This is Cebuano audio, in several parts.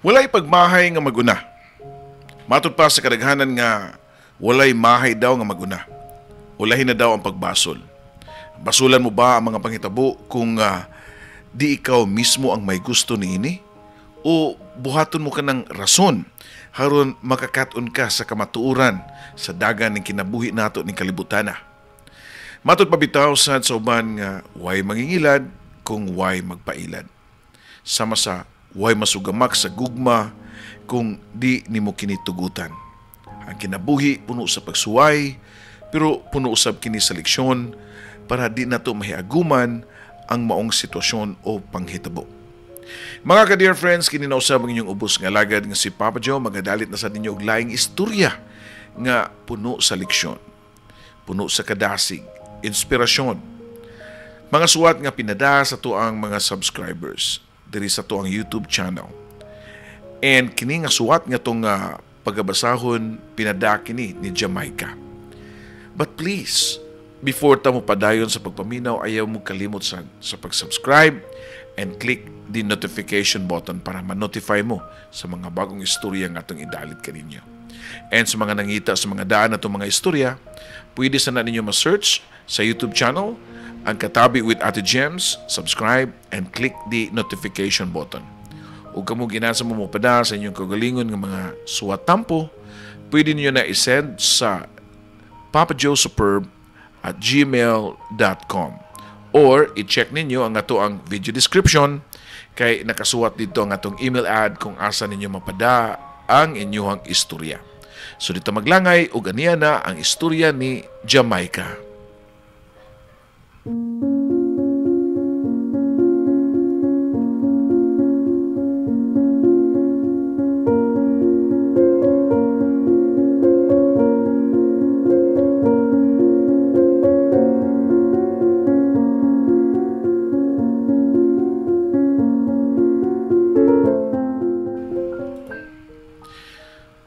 Walay pagmahay nga maguna. Matud pa sa kadaghanan nga walay mahay daw nga maguna. Ulahin na daw ang pagbasol. Basulan mo ba ang mga panghitabo kung di ikaw mismo ang may gusto niini? O buhaton mo ka ng rason haron makakat-on ka sa kamatuoran sa dagan ng kinabuhi nato ning kalibutana? Matud pa bitaw sad sa uban nga way mangingilad kung way magpailad. Sama sa way masugamak sa gugma kung di nimo kini tugutan. Ang kinabuhi puno sa pagsuway, pero puno usab kini sa leksyon para di nato mahiaguman ang maong sitwasyon o panghitabo. Mga ka-dear friends, kini na usab ang inyong ubos nga alagad nga si Papa Joe, magadalit na sa ninyo og laing istorya nga puno sa leksyon, puno sa kadasig, inspirasyon. Mga suwat nga pinada sa tuang mga subscribers diri sa tuang YouTube channel. And kini nga suwat nga tong pagabasahon pinada kini ni Jamaica. But please, before ta mo padayon sa pagpaminaw, ayaw mo kalimot sa pag-subscribe and click the notification button para ma-notify mo sa mga bagong istorya nga atong idalit kaninyo. And sa mga nangita sa mga daan na itong mga istorya, pwede sana ninyo ma-search sa YouTube channel ang Katabi with Ate Gems, subscribe and click the notification button. Ug kamo ginasa mo mopada sa inyong kagalingon nga mga suwatampo, pwede niyo na isend sa papajoesuperb@gmail.com or i-check ninyo ang ato ang video description kay nakasuwat dito ang atong email ad kung asa ninyo mapada ang inyong istorya. So dito maglangay ug aniya na ang istorya ni Jamaica.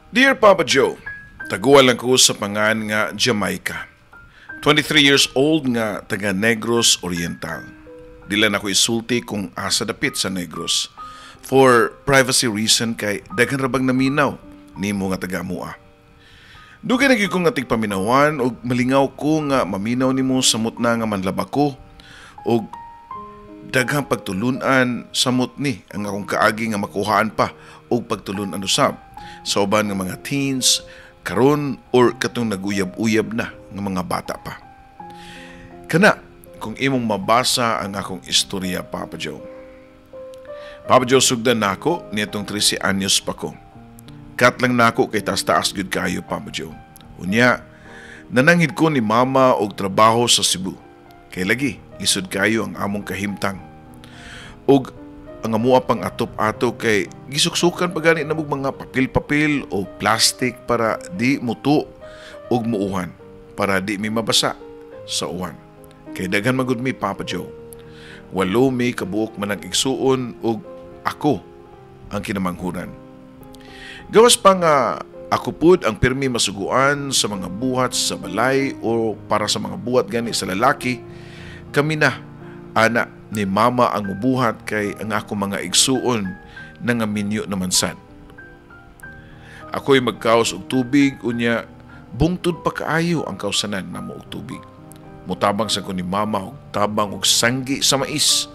Dear Papa Joe, taguan lang ko sa pangan nga Jamaica. 23 years old nga taga Negros Oriental. Dila na ko isulti kung asa dapit sa Negros. For privacy reason kay daghan ra bang naminaw nimo nga taga mua. Dugay na gyud ko nga tigpaminawan og malingaw ko nga maminaw nimo samot na nga manlaba ko og daghang pagtulunan samot ni ang akong kaagi nga makuhaan pa og pagtulunan usab sa uban nga mga teens karon or katong naguyab-uyab na nga mga bata pa. Kana kung imong mabasa ang akong istorya, Papa Joe. Papa Joe, sugdan nako niadtong 13 anyos pa ko. Kat lang nako kay taas-taas gyud kayo, Papa Joe. Unya, nananghid ko ni mama og trabaho sa Cebu. Kay lagi, lisod kayo ang among kahimtang. Og ang amoa pang atop ato kay gisuksukan pa gani namog mga papel-papel o plastic para di muto og muuhan, para di mi mabasa sa uwan. Kay daghan magud mi, Papa Joe. Walo mi kabuok man ang igsuon og ako ang kinamanghuran. Gawas pa nga ako pud ang pirmi masuguan sa mga buhat sa balay o para sa mga buhat gani sa lalaki, kami na ana ni mama ang mubuhat kay ang ako mga igsuon nangaminyo naman sad. Ako'y magkaos og tubig, unya bungtod pa kaayo ang kausanan namo og tubig. Mutabang sa ko ni mama og tabang og sanggi sa mais,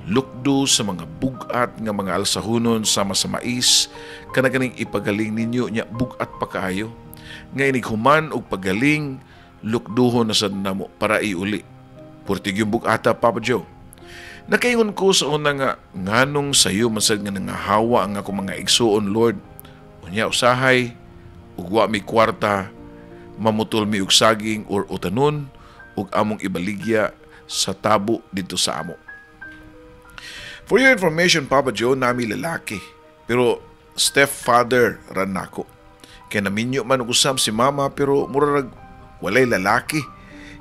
lukdo sa mga bugat nga mga alsahunon sama sa mais, kana ganing ipagaling ninyo nya bugat pa kaayo. Nga inig human og pagaling, lukduhon na sad namo para iuli. Purtig yung bugata, Papa Joe. Nakaingon ko sa una nga, nganong sayo man sad nga nangahawa ang akong mga igsuon, Lord. Unya usahay, ugwa mi kwarta, mamutol mi og saging or utanon, ug among ibaligya sa tabo dito sa amo. For your information, Papa Joe, nami lalaki. Pero stepfather ran nako. Kay naminyo man og usab si mama pero murag walay lalaki.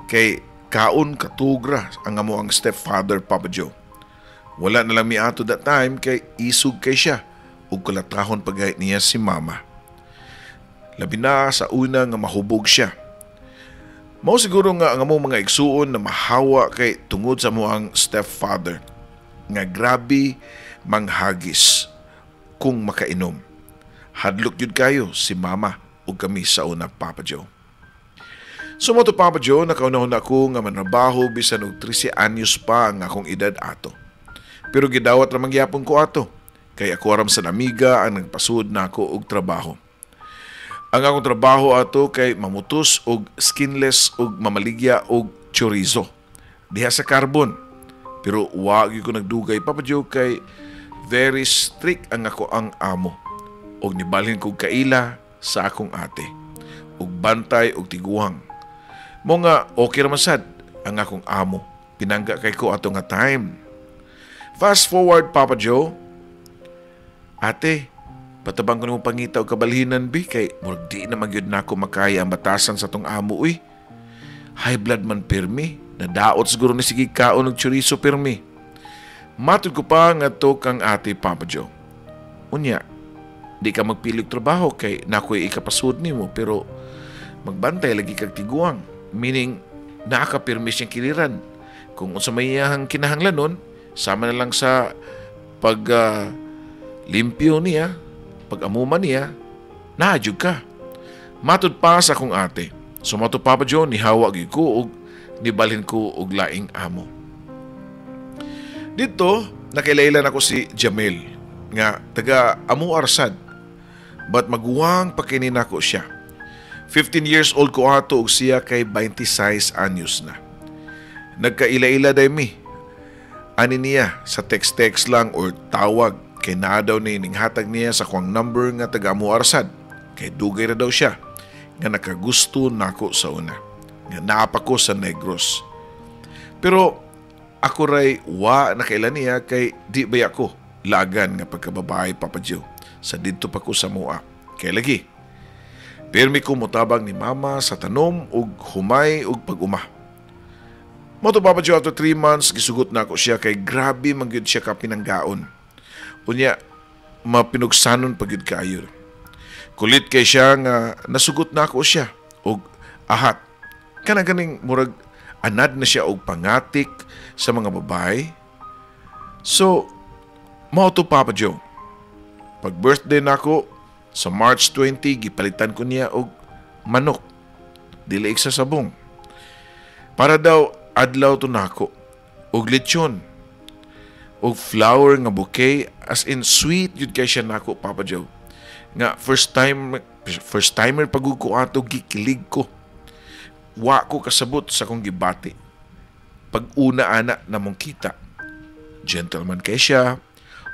Kay kaon katugra ang amo ang stepfather, Papa Joe. Wala na lang mi ato that time kay isog kay siya ug kulatahon pagayit niya si mama. Labi na sa una nga mahubog siya. Mao siguro nga ang among mga igsuon na mahawa kay tungod sa mo ang stepfather nga grabe manghagis. kung makainom. Hadlok gyud kayo si mama ug kami sa una, Papa Joe. So mao to, Papa Joe, nakauna-una ko nga manrabaho bisan og 13 anyos pa ang akong edad ato. Pero gidawat ra man gyapon ko ato kay ako aram sa amiga ang nagpasud nako og trabaho. Ang akong trabaho ato kay mamutos og skinless og mamaligya og chorizo diha sa Carbon. Pero wa gyud ko nagdugay, Papa Joe, kay very strict ang ako ang amo. Og nibalhin kog kaila sa akong ate og bantay og tiguang. Mao nga okay ra man sad ang akong amo. Pinangga kay ko ato nga time. Fast forward, Papa Joe. "Ate, patabang ko nimo pangita og kabalhinan bi kay murag di na magyud nako makaya ang batasan sa tong amo uy. High blood man pirmi. Nadaot siguro ni sige kaon og chorizo pirmi." Matud ko pa nga to kang ate, Papa Joe. "Unya, di ka magpilig trabaho kay nakoy ikapasud nimo, pero magbantay lagi kag tiguang." Meaning, nakapirmi siyang kiliran. Kung unsa may iyahang kinahanglanon, sama na lang sa pag limpyo niya, pag amuman niya, naadjud ka. Matud pa sa akong ate. So mao to, Papa Joe, nihawa gyud ko og nibalhin ko og laing amo. Dito, nakailaylan ako si Jamil nga taga Amuar sad. But maguwang pa kini nako siya. 15 years old ko ato ug siya kay 26 anyos na. Nagkaila-ila day mi. Ani niya sa text-text lang or tawag kay naa daw ni ninghatag niya sa kuang number nga taga Amuar sad. Kay dugay ra daw siya nga nakagusto nako sa una. Nga naa pa ko sa Negros. Pero ako ray wa nakaila niya kay di ba ako lagan nga pagkababae, Papa Joe, sa didto pa ko sa mua. Kay lagi pirmi ko motabang ni mama sa tanom ug humay ug pag-uma. Mao to, Papa Joe, after 3 months gisugot na ako siya kay grabe man gyud siya ka pinanggaon. Unya mapinugsanon pa gyud kaayo. Kulit kay siya nga nasugot na ako siya og ahat. Kana ganing murag anad na siya og pangatik sa mga babae. So, mao to, Papa Joe. Pag birthday nako sa March 20, gipalitan ko niya og manok. Dili sa sabong. Para daw adlaw to nako og lechon og flower nga bouquet, as in sweet yun kay siya nako, Papa Joe. Nga first timer pagud ko ato, gikilig ko. Wa ko kasabot sa akong gibati. Pag una ana namong kita. Gentleman kay siya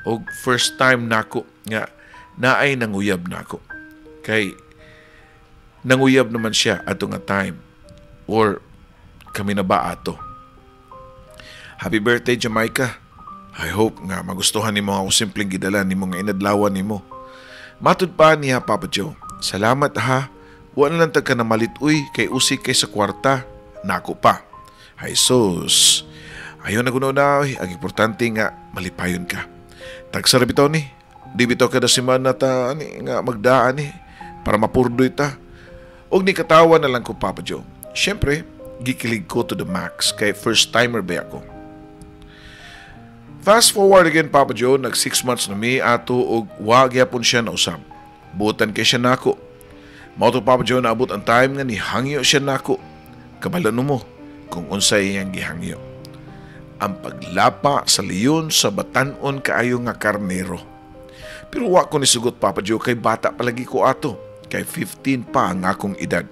og first time nako nga naay nanguyab nako. Kay nanguyab naman siya ato nga time or kami na ba ato. Happy birthday, Jamaica. I hope nga magustuhan nimo ako simpleng gidala nimo nga inadlawan nimo. Matud pa niya, Papa Joe. "Salamat ha. Wa na lang tag ka na malit uy kay usik kay sa kwarta." Nako pa. Ay sus. Ayon na kuno na uy. Ang importante nga malipayon ka. Tagsa ra bitaw ni. Di bitaw kada semana ta ani nga magdaan ni para mapurdoy ta. Og ni katawa na lang ko, Papa Joe. Siyempre, gikilig ko to the max kay first timer ba ako. Fast forward again, Papa Joe, nag 6 months na mi ato og wa gyapon siya na usab. Buotan kay siya nako. Mao to, Papa Joe, naabot ang time nga nihangyo siya nako. Kabalo mo kung unsay iyang gihangyo. Ang paglapa sa leyon sa batanon kaayo nga karnero. Pero wa ko nisugot, Papa Joe, kay bata palagi ko ato. Kay 15 pa ang akong edad.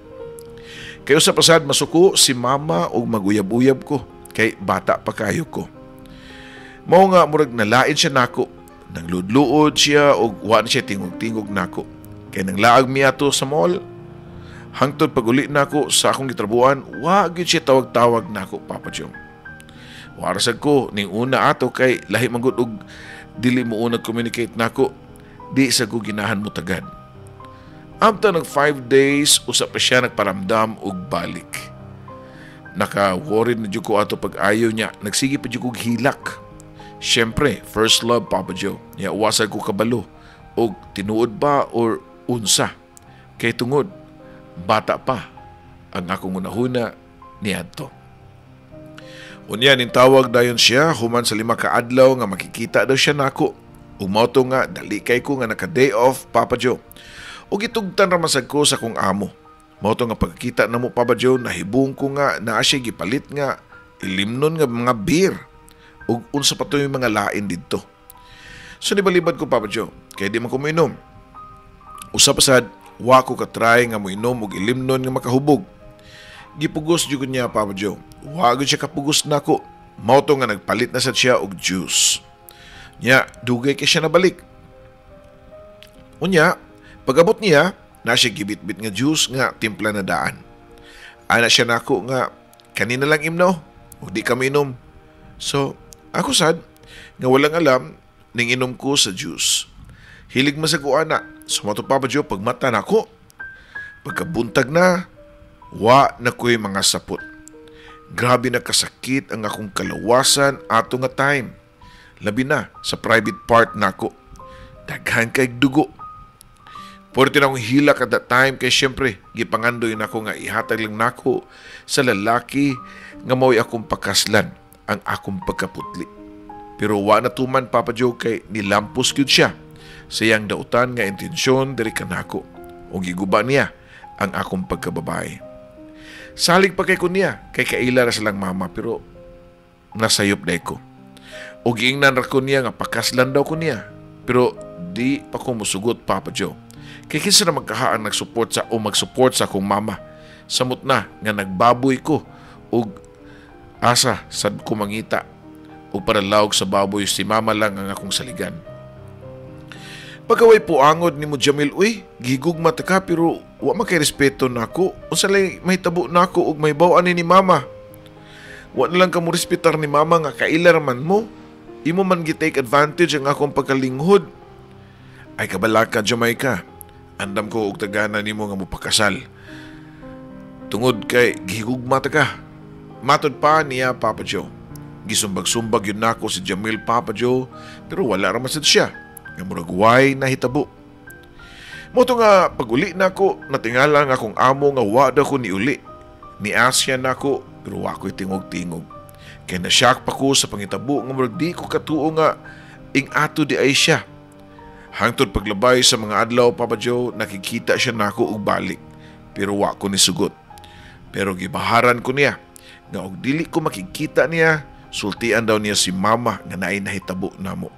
Kay usa pasad masuko si mama og maguyab-uyab ko kay bata pa kayo ko. Mao nga murag nalain siya nako. Nangluod-luod siya og wa na siya tingog-tingog nako. Kay nang laag mi ato sa mall, hangtod pag-uli nako sa akong gitrabuhan, wa gyud siya tawag-tawag nako, Papa Joe. Wara sad ko ning una ato kay lahi man gud og dili mo una communicate nako, di sa ko ginahan mo tagad. After nag 5 days, usa pa siya nagparamdam og balik. Naka-worried na jud ko ato pag ayaw niya. Nagsige pa jud kog hilak. Siyempre, first love, Papa Joe. Ya, uwasag ko kabalo. Og tinuod ba or unsa. Kay tungod, bata pa ang akong unahuna niadto. Unya ning tawag dayon siya human sa 5 ka adlaw nga makikita daw siya nako. Ug mao to nga dali kay ko nga naka day off, Papa Joe. Ug gitugtan ra man sad ko sa akong amo. Mao to nga pagkita namo, Papa Joe, nahibong ko nga naa siya gipalit nga ilimnon nga mga beer ug unsa pa to yung mga lain didto. So nibalibad ko, Papa Joe, kay di man ko moinom. Usa pa sad, wa ko ka-try nga moinom og ilimnon nga makahubog. Gipugos jud ko niya, Papa Joe. Wa gyud siya kapugos nako. Mao to nga nagpalit na sad siya og juice. Nya, dugay kay siya nabalik. Unya, pag-abot niya, na siya gibitbit nga juice nga timpla na daan. Ana siya nako nga, "Kanina lang imno, o di kami inom." So, ako sad, nga walang alam, ning inom ko sa juice. Hilig man sa ko ana, so mao to, Papa Joe, pagmata nako, pagkabuntag na, wa na ko'y mga sapot. Grabe na kasakit ang akong kalawasan ato nga time. Labi na sa private part nako. Daghan kay dugo. Pwerte na akong hilak at that time kay syempre gipangandoy nako nga ihatag lang nako sa lalaki nga mao'y akong pakaslan ang akong pagkaputli. Pero wa na tuman, Papa Joe, kay nilampos gyud siya sa iyang dautan nga intensyon diri kanako ug giguba niya ang akong pagkababae. Salig pa kay ko niya kay kaila ra silang mama, pero nasayop day ko. O giingnan ra ko niya nga pakaslan daw ko niya, pero di pa ko musugot, Papa Joe. Kay kinsa na magkahaan nag-support sa o mag-support sa akong mama? Samot na nga nagbaboy ko ug asa sad ko mangita og paralawg sa baboy, si mama lang ang akong saligan. Pagkaway po angod ni mo Jamil, "Uy, gigugma ta ka pero wa man kay respeto nako. Unsa lay mahitabo nako ug mahibaw ani ni mama? Wa na lang ka mo respetar ni mama nga kaila man mo. Imo man gi-take advantage ang akong pagkalinghod. Ay kabalaka, Jamaica. Andam ko og tagana nimo nga mopakasal. Tungod kay gihigugma ta ka." Matod pa niya, Papa Joe. Gisumbag-sumbag yun nako si Jamil, Papa Joe, pero wala ra man sad siya. Nga murag way nahitabo. Mao to nga pag-uli nako, natingala nga akong amo nga wa daw ko niuli. Ni Asya nako, pero wa ko'y tingog-tingog. Kay na-shock pa ko sa pangitabo nga murag di ko katuo nga ing ato di ay siya. Hangtod paglabay sa mga adlaw, Papa Joe, nakikita siya nako og balik. Pero wa ko ni sugot. Pero gibaharan ko niya nga og dili ko makikita niya, sultian daw niya si mama nga naay nahitabo namo.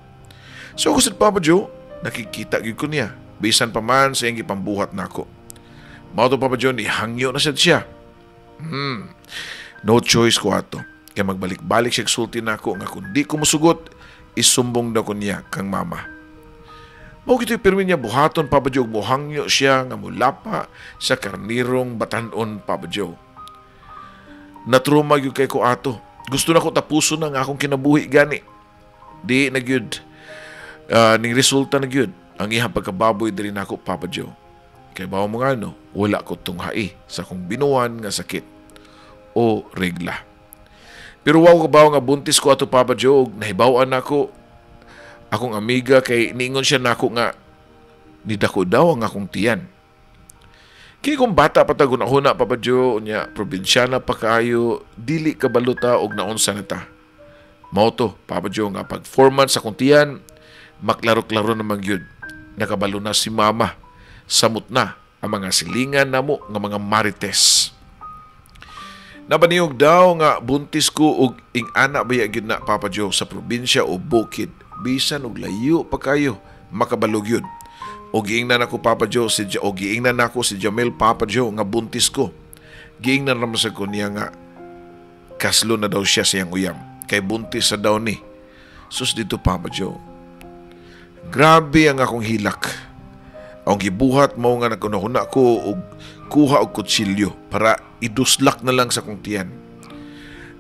So ako sad, Papa Joe, nakikita gyud ko niya. Bisan pa man sa iyang gipambuhat nako. Mao to, Papa Joe, nihangyo na sad siya. No choice ko ato. Kaya magbalik-balik siya sulti nako nga kung di ko musugot, isumbong daw ko niya kang mama. Mao gito'y pirmi niya buhaton, Papa Joe, muhangyo siya nga mulapa sa karnirong batanon, Papa Joe. Natruma gyud kay ko ato. Gusto na ko tapuson ang akong kinabuhi gani. Di na gyud ning resulta na gyud ang iyang pagkababoy diri nako, Papa Joe. Kay bawo mo nga no, wala ko tunghai sa akong binuan nga sakit o regla. Pero wa ko kabaw nga buntis ko ato, Papa Joe, ug nahibaw-an nako akong amiga kay niingon siya nako nga nidako daw ang akong tiyan. Kay kung bata pa ta huna, Papa Joe, unya probinsyana pa kaayo, dili ka baluta og naunsa na ta. Mao to, Papa Joe, nga pag 4 months akong tiyan, maklaro-klaro naman gyud. Nakabalo na si mama. Samot na ang mga silingan namo nga mga marites. Nabaniyog daw nga buntis ko og ing-ana baya gyud na, Papa Joe, sa probinsya o bukid. Bisan og layo pa kayo, makabalo gyud. O giingnan ako, Papa Joe, si o giingnan nako si Jamil, Papa Joe, nga buntis ko. Giingnan ra man sa ko niya nga kaslo na daw siya sa iyang uyab kay buntis sa daw ni. Sus dito, Papa Joe. Grabe ang akong hilak. Ang gibuhat mo nga nagkunahuna ko og kuha og kutsilyo para iduslak na lang sa kong tiyan.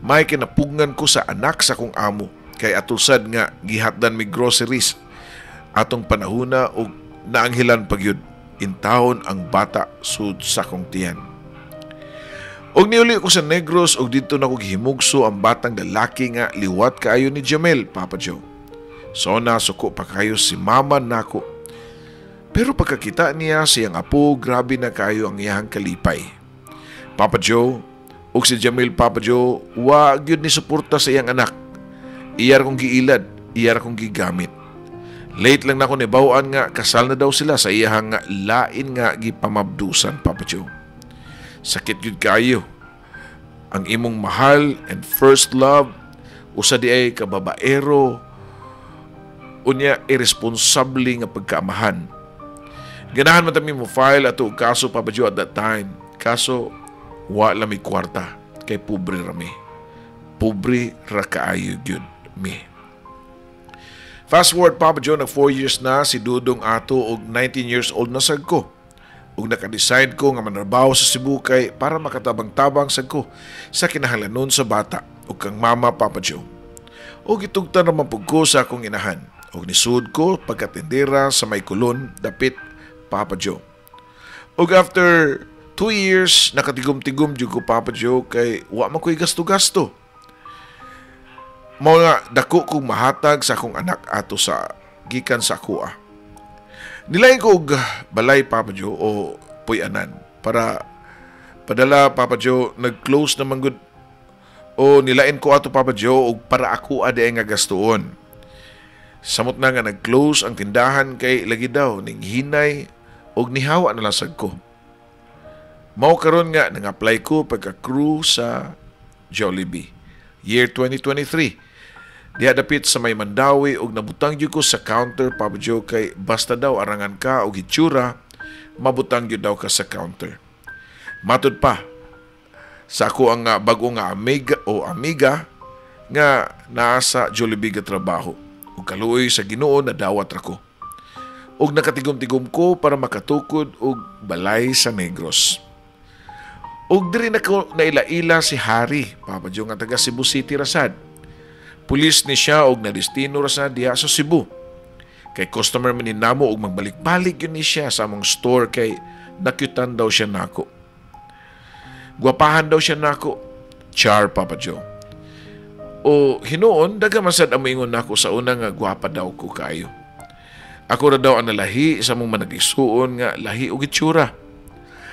May kinapugngan ko sa anak sa kong amo kay atusad nga gihatdan mi groceries atong panahuna og naanghilan pagyud intawon ang bata sud sa kong tiyan. Og niuli ko sa Negros og didto nako gihimugso ang batang lalaki nga liwat kaayo ni Jamel, Papa Joe. So nasuko pa kayo si mama nako. Pero pagkakita niya siyang apo, grabe na kayo ang iyang kalipay. Papa Joe, ug si Jamil, Papa Joe, wa gyud ni suporta sa iyang anak. Iyar kong giilad, iyar kong gigamit. Late lang nako nibawaan nga kasal na daw sila sa iyahang nga lain nga gipamabdusan, Papa Joe. Sakit gyud kaayo. Ang imong mahal and first love usa di ay kababaero, unya irresponsable nga pagkaamahan. Ganahan man ta mi mo file ato og kaso, Papa Joe, at that time. Kaso wa lang mi kwarta kay pobre ra mi. Pobre ra kaayo gyud mi. Fast forward, Papa Joe, nag 4 years na si Dudong ato og 19 years old na sad ko. Ug naka-decide ko nga manrabaho sa Cebu kay para makatabang-tabang sad ko sa kinahanglanon sa bata ug kang mama, Papa Joe. Ug gitugtan naman pud ko sa akong inahan. Ug nisud ko pagkatindera sa may Colon, dapit, Papa Joe. Ug after 2 years, nakatigom-tigom jud ko, Papa Joe, kay wa man ko'y gasto-gasto. Mao nga dako kong mahatag sa akong anak ato sa gikan sa akoa. Nilain ko og balay, Papa Joe, o puy-anan para padala, Papa Joe. Nag-close naman gud o nilain ko ato, Papa Joe, og para ako adi nga gastuon. Samot na nga nag-close ang tindahan kay lagi daw ning hinay og nihawa na lang sad ko. Mao karon nga nang-apply ko pagka crew sa Jollibee. Year 2023. Diha dapit sa may Mandaue og nabutang gyud ko sa counter, Papa Joe, kay basta daw arangan ka og hitsura, mabutang gyud daw ka sa counter. Matud pa sa ako ang bag-o nga amiga o amiga nga naa sa Jollibee ga trabaho. Ug kaluoy sa Ginoo, nadawat ra ko. Ug nakatigom-tigom ko para makatukod og balay sa Negros. Ug diri na ko naila-ila si Harry, Papa Joe, nga taga Cebu City ra sad. Pulis ni siya og nadestino ra sad diha sa Cebu. Kay customer man ni namo og magbalik-balik yun ni siya sa among store kay nakyutan daw siya nako. Gwapahan daw siya nako. Char, Papa Joe. O hinuon, daga man sad ang moingon nako sa una nga gwapa daw ko kaayo. Ako ra daw ang nalahi sa among manag-isuon nga lahi og itsura.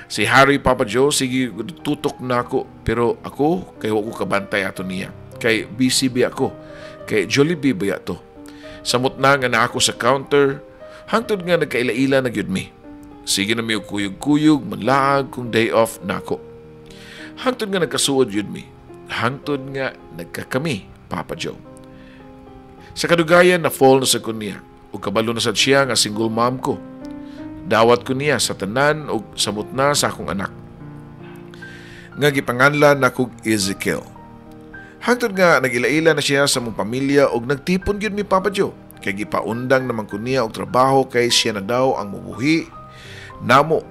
Si Harry, Papa Joe, sige tutok nako, pero ako kay wa ko kabantay ato niya. Kay busy biya ko. Kay Jollibee baya to. Samot na nga na ako sa counter, hangtod nga nagkaila-ila na gyud mi. Sige na mi og kuyog-kuyog, manlaag kung day off nako. Hangtod nga nagkasuod yun mi. Hangtod nga nagkakami, Papa Joe. Sa kadugayan na fall na sa ko niya, ug kabalo na sad siya nga single mom ko. Dawat ko niya sa tanan ug samot na sa akong anak nga gipanganlan nakog Ezekiel. Hangtod nga nag-ila-ila na siya sa mong pamilya ug nagtipon gyud mi, Papa Joe. Kay gipaundang naman ko niya og trabaho kay siya na daw ang mubuhi namo.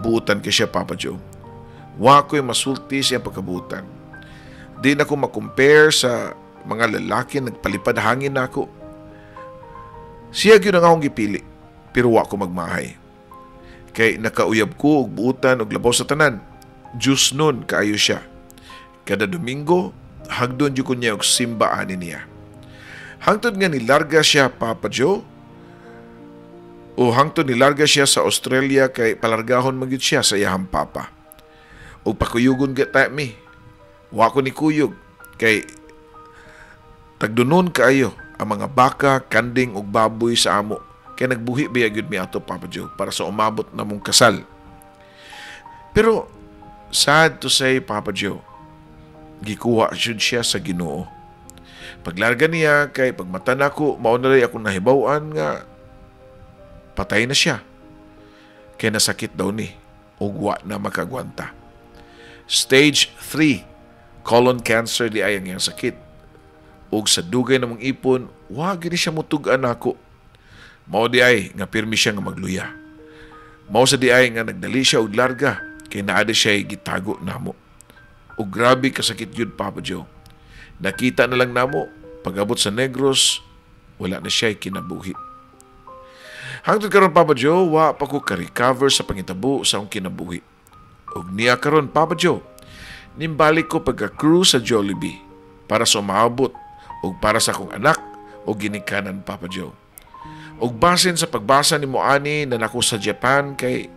Buutan kay siya, Papa Joe. Wa ko'y masulti siya pagkabutan. Di na ko makompare sa mga lalaki nagpalipad hangin nako. Siya gyud ang akong gipili, pero wa ko magmahay. Kay nakauyab ko og buutan og labaw sa tanan. Diyos nun kaayo siya. Kada Domingo, hagdon jud ko niya og simba ani niya. Hangtod nga nilarga siya, Papa Joe, o hangtod nilarga siya sa Australia kay palargahon man gyud siya sa iyahang papa. Og pakuyugon gata mi. Wa ko ni kuyog kay tagdunon kaayo ang mga baka, kanding ug baboy sa amo. Kay nagbuhi biya gyud mi ato, Papa Joe, para sa umabot na mong kasal. Pero sad to say, Papa Joe, gikuha jud siya sa Ginoo. Paglarga niya kay pagmata nako, mao na akong nahibaw-an nga patay na siya. Kay nasakit daw ni ug wa na makagwanta. Stage 3 colon cancer di ay ang iyang sakit. Ug sa dugay namong ipon, wa gini siya mutug-an nako. Mao di ay nga pirmi siya nga magluya. Mao sa di ay nga nagdali siya og larga kay naa di siya gitago namo. Ug grabe kasakit yun, Papa Joe. Nakita na lang namo pag-abot sa Negros, wala na siya kinabuhi. Hangtod karon, Papa Joe, wa pa ko ka-recover sa pangitabo sa akong kinabuhi. Ug niya karon, Papa Joe, nimbalik ko pagka-crew sa Jollibee para sa umaabot ug para sa akong anak o ginikanan, Papa Joe. Ug basin sa pagbasa nimo ani na nako sa Japan kay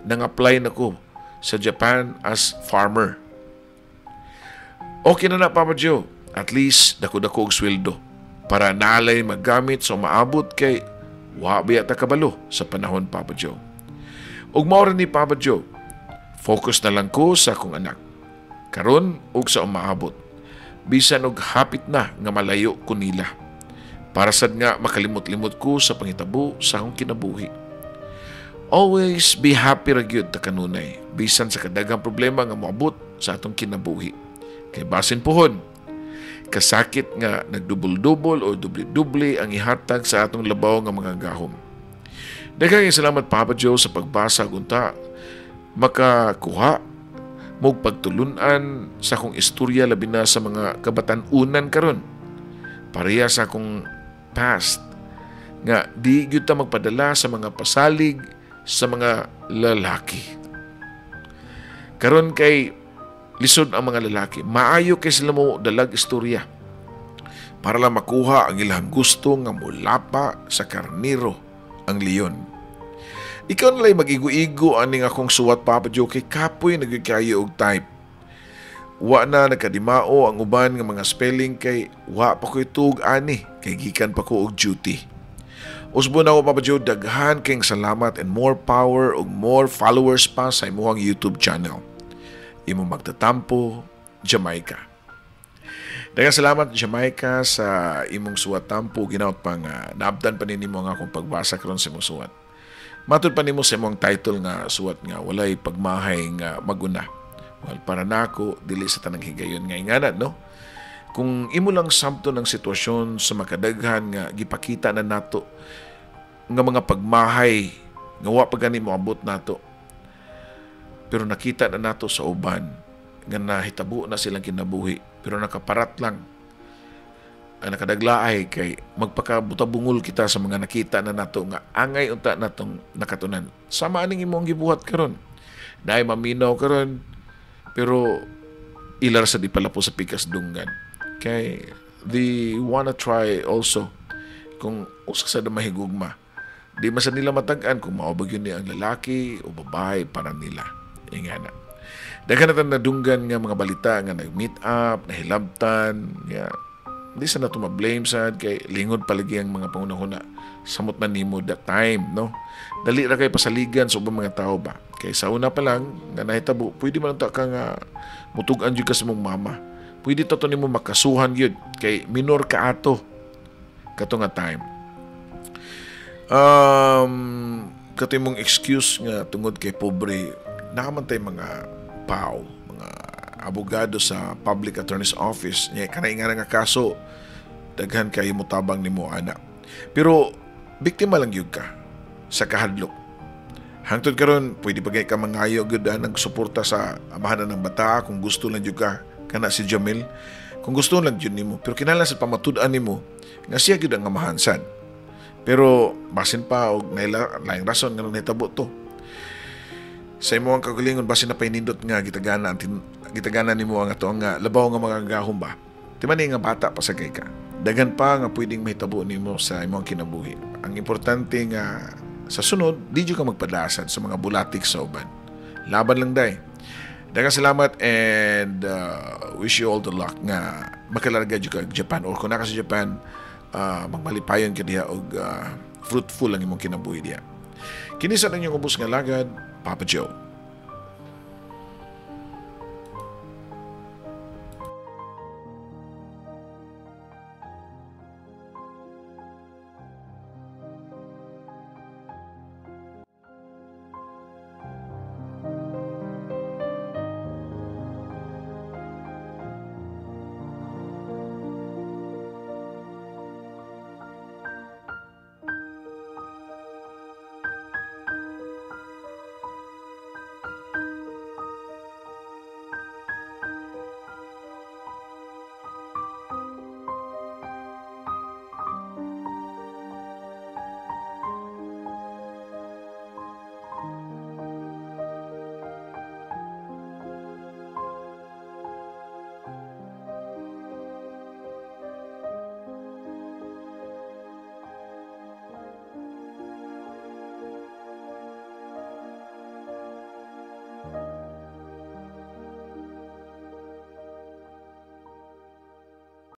nang-apply nako sa Japan as farmer. Okay na na, Papa Joe. At least dako-dako og sweldo para naalay maggamit sa umaabot kay Wa biya ta kabalo sa panahon, Papa Joe. Ug mao ni, Papa Joe, focus na lang ko sa akong anak karon ug sa umaabot. Bisan og hapit na nga malayo ko nila. Para sad nga makalimot-limot ko sa pangitabo sa akong kinabuhi. Always be happy ra gyud ta kanunay bisan sa kadaghang problema nga moabot sa atong kinabuhi. Kay basin pohon, kasakit nga nagdubol-dubol o dubli-dubli ang ihatag sa atong labaw nga mga gahom. Daghang salamat, Papa Joe, sa pagbasa. Unta makakuha mog pagtulunan sa akong istorya, labi na sa mga kabatan-unan karon. Pareha sa akong past nga di gyud ta magpadala sa mga pasalig sa mga lalaki. Karon kay lisod ang mga lalaki. Maayo kay sila mo dalag istorya para lang makuha ang ilang gusto nga mulapa sa karniro ang leon. Ikaw na lang mag-igo-igo aning akong suwat, Papa Joe, kay kapoy na kayo og type. Wa na nagkadimao ang uban nga mga spelling kay wa pa ko'y tug ani kay gikan pa ko og duty. Usbon ako, Papa Joe, daghan kayong salamat and more power ug more followers pa sa imong YouTube channel. Imo magtatampo, Jamaica. Daghang salamat, Jamaica, sa imong suwat tampo. Ginaot pa nga naabdan pa nimo ang akong pagbasa karon sa imong suwat. Matud pa nimo sa imong title nga suwat nga walay pagmahay nga maguna. Well, para nako, dili sa tanang higayon nga ingana, no? Kung imo lang sabton ang sitwasyon sa makadaghan nga gipakita na nato nga mga pagmahay nga wa pa gani moabot nato, pero nakita na nato sa uban nga nahitabo na silang kinabuhi pero nakaparat lang ang nakadaglaay, kay magpakabutabungol kita sa mga nakita na nato nga angay unta natong nakatunan. Sama aning imong gibuhat karon, naay maminaw karon, pero ilar sa di pala po sa pikas dunggan kay they wanna try also kung usa sa mahigugma. Di man sa nila matag-an kung mao ba gyud ni ang lalaki o babae para nila. Ingana. Daghan na nadunggan nga mga balita nga nag-meet up, nahilabtan, nga di sa nato ma-blame sad kay lingod palagi ang mga pangunahuna. Samot man nimo that time, no? Dali ra kay pasaligan sa ubang mga tao ba. Kay sa una pa lang nga nahitabo, pwede man ta ka nga mutug-an jud ka sa imong mama. Pwede to nimo makasuhan gyud kay minor ka ato kato nga time. Kato imong excuse nga tungod kay pobre, naa man tay mga PAO, mga abogado sa Public Attorney's Office nya kanay nga kaso, daghan kayo mo tabang nimo ana. Pero biktima lang gyud ka sa kahadlok. Hangtod karon pwede pa ka mangayo gyud ng suporta sa amahan ng bata kung gusto lang gyud ka kana si Jamil, kung gusto lang gyud nimo, pero kinahanglan sa pamatud-an nimo nga siya gyud ang amahan sad. Pero basin pa og naila laing rason nga nahitabo to sa imo ang kagalingon, basin na painindot nga gitagana nimo ang ato ang labaw nga mga gahom ba. Di man nga bata pa sa kay ka, daghan pa nga pwedeng mahitabo nimo sa imong kinabuhi. Ang importante nga sa sunod di jud ka magpadasad sa mga bulatik sa uban. Laban lang day. Daghang salamat and wish you all the luck nga makalarga jud ka Japan or kung naa ka sa Japan, magmalipayon ka diha og fruitful ang imong kinabuhi diha. Kini sa inyong ubos nga lagad, Papa Joe.